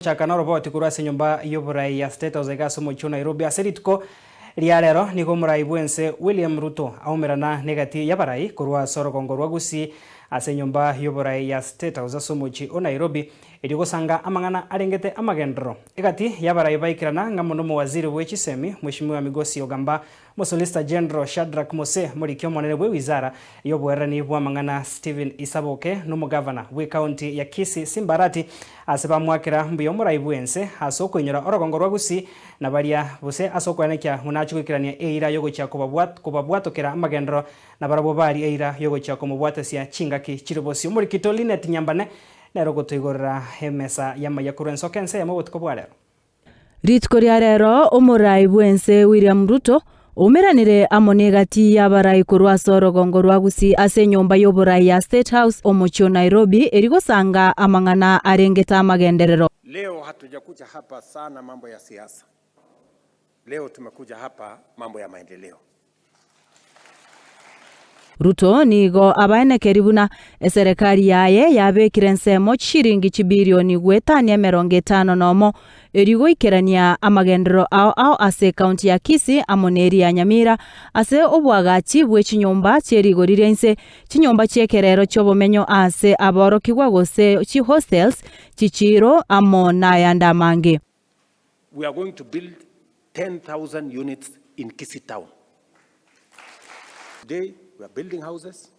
Gochaka noroboti korwa ase enyomba y'oborai ya State House aiga ase omochie o Nairobi ase rituko ria rero nigo omorai bw'ense William Ruto aumerana negati y'abarai korwa ase orogongo rwa Gusii ase enyomba y'oborai ya State House ase omochie o Nairobi erio gosanga amang'ana arengete amagenderero egati y'abarai baikerana ng'a mono omowaziri bwe chisemi Mweshimiwa Migosi Ogamba Omosolicitor General Shadrack Mose, Omoriki omonene bw'ewizara y'oboererani bw'amang'ana Stephen Isaboke na omogavana bw'ecounty ya Kisii Simba Arati ase bamoakera mbuya omorai bw'ense ase okoinyora orogongo rwa Gusii na baria gose ase okoenekia buna achie goikerania eira y'ogochia kobabwatokera amagenderero na barabwo barie eira y'ogochia komobwatesia chingaki chire bosio. Omorikito Linet Nyambane nere ogotoigorera emesa y'amaiya korwa ensoko ense eyemo obotuko bwa rero. Rituko ria rero omorai bw'ense William Ruto oumeranire amo negati y'abarai korwa ase orogongo rwa Gusii ase enyomba y'oborai ya State House omochie o Nairobi eri gosanga amang'ana arengete amagenderero. Leo hatujakuja hapa sana mambo ya siasa. Leo tumekuja hapa mambo ya maendeleo. Ruto nigo abaenekeri buna eserekari yaye yabekire ensemo chishiringi chibilioni goetania 51 erio goikerania amagenderero ao ao ase ekaunti ya Kisii amo neria ya Nyamira ase oboagachi bwe chinyomba chie rigori ria inse, chinyomba chi'ekerero chi'obomenyo ase aborokigwa gose chihostels, chichiiro amo nayande amange. We are going to build 10,000 units in Kisii town. Today we are building houses,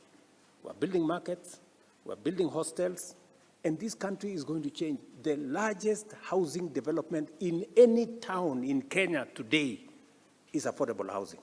we are building markets, we are building hostels, and this country is going to change. The largest housing development in any town in Kenya today is affordable housing.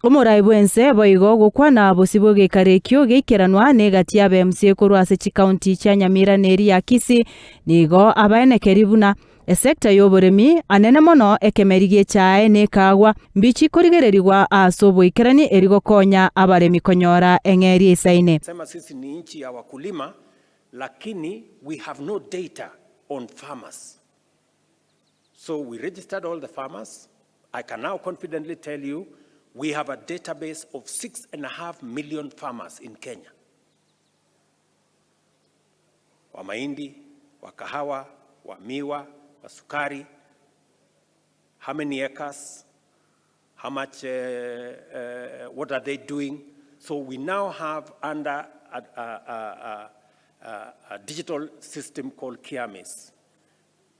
Omorai bw'ense boigo gokwana bosio bw'egeikaro ekio geikeranwa negati y'abemusie korwa ase chikaunti chia Nyamira na eria ya Kisii, nigo abaenekeri buna esecta y'oboremi anene mono ekemeri gi'echae na ekaagwa mbichi korigererigwa ase oboikerani eri gokonya abaremi konyora eng'eria eisaine. Sema sisi ni nchi ya wakulima lakini we have no data on farmers. So we registered all the farmers. I can now confidently tell you we have a database of 6.5 million farmers in Kenya. Wa mahindi, wa kahawa, wa miwa, wa sukari, how many acres, how much, uh, uh, what are they doing? So we now have under a, a, a, a, a digital system called KIAMIS,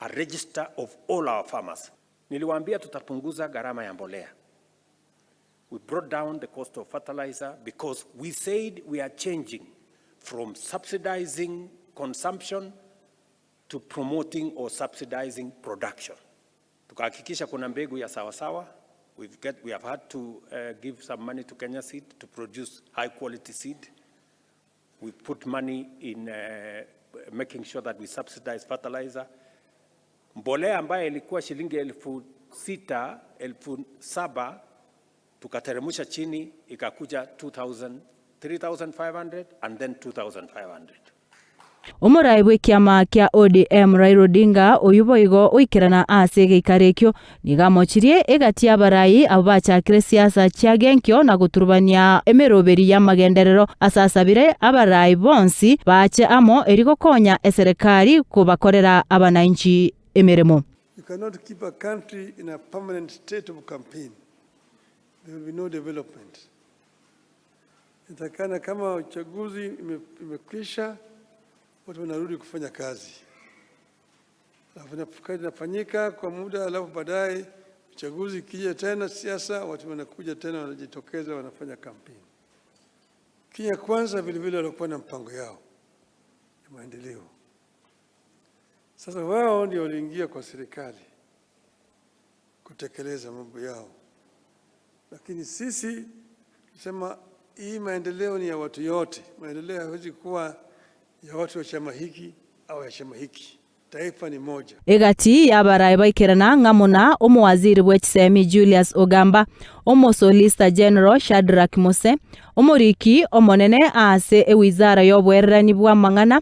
a register of all our farmers. Niliwaambia tutapunguza gharama ya mbolea. We brought down the cost of fertilizer because we said we are changing from subsidizing consumption to promoting or subsidizing production. Tukahakikisha kuna mbegu ya sawasawa. We've get, we have had to uh, give some money to Kenya Seed to produce high quality seed. We put money in uh, making sure that we subsidize fertilizer. Mbolea ambayo ilikuwa shilingi 6,000, 7,000 tukateremusha chini ikakuja 2,000, 3,500 and then 2,500. Omorai bw'ekiama kia ODM Raila Odinga oyio boigo oikerana ase egeikaro ekio nigo amochirie egati y'abarai abwo bachakire siasa chia genkio na goturubania emeroberi y'amagenderero ase asabire abarai bonsi bache amo erio gokonya eserekari kobakorera abanainchi emeremo. You cannot keep a country in a permanent state of campaign. There will be no development. Inatakikana kama uchaguzi imekwisha, watu wanarudi kufanya kazi, alafu kazi inafanyika kwa muda, alafu baadaye uchaguzi ikija tena, siasa, watu wanakuja tena, wanajitokeza, wanafanya kampeni. Kenya Kwanza vile vile walikuwa na mpango yao ya maendeleo. Sasa wao ndio waliingia kwa serikali kutekeleza mambo yao, lakini sisi tusema hii maendeleo ni ya watu yote. Maendeleo hayawezi kuwa ya watu wa chama hiki au ya chama hiki. Taifa ni moja. Egati y'abarai baikerana ng'amo na omowaziri bwe chisemi Julius Ogamba, Omosolicitor General Shadrack Mose, omoriki omonene ase ewizara y'oboererani bw'amang'ana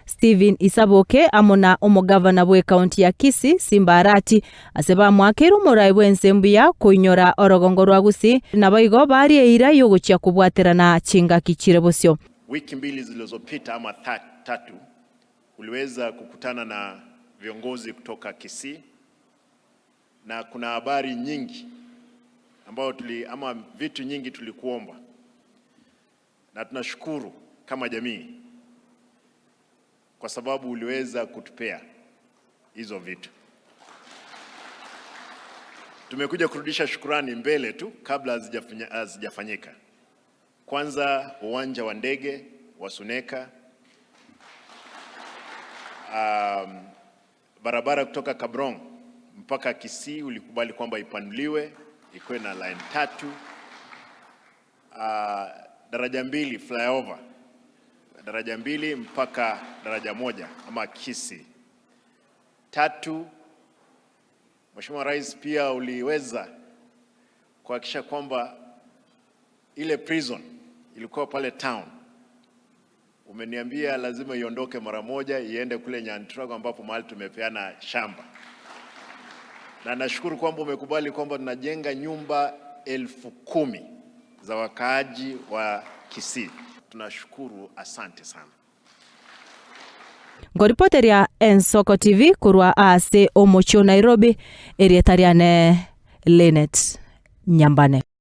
Stephen Isaboke amo na omogavana bw'ekaunti ya Kisii Simba Arati ase bamoakeire omorai bw'ense mbuya koinyora orogongo rwa Gusii naboigo barie eira y'ogochia kobwaterana chingaki chire bosio. Wiki mbili zilizopita ama tatu uliweza kukutana na. viongozi kutoka Kisii na kuna habari nyingi ambayo tuli, ama vitu nyingi tulikuomba, na tunashukuru kama jamii kwa sababu uliweza kutupea hizo vitu. Tumekuja kurudisha shukurani mbele tu kabla hazijafanyika. Kwanza uwanja wa ndege wa Suneka, barabara kutoka Kabrong mpaka Kisii ulikubali kwamba ipanuliwe ikuwe na line tatu. Daraja mbili flyover, daraja mbili mpaka daraja moja ama Kisii. Tatu, Mheshimiwa Rais, pia uliweza kuhakikisha kwamba ile prison ilikuwa pale town, umeniambia lazima iondoke mara moja iende kule Nyantrago ambapo mahali tumepeana shamba, na nashukuru kwamba umekubali kwamba tunajenga nyumba 10,000 za wakaaji wa Kisii. Tunashukuru, asante sana. Nkoripoteria Ensoko TV korwa ase omochie o Nairobi, erieta riane Linet Nyambane.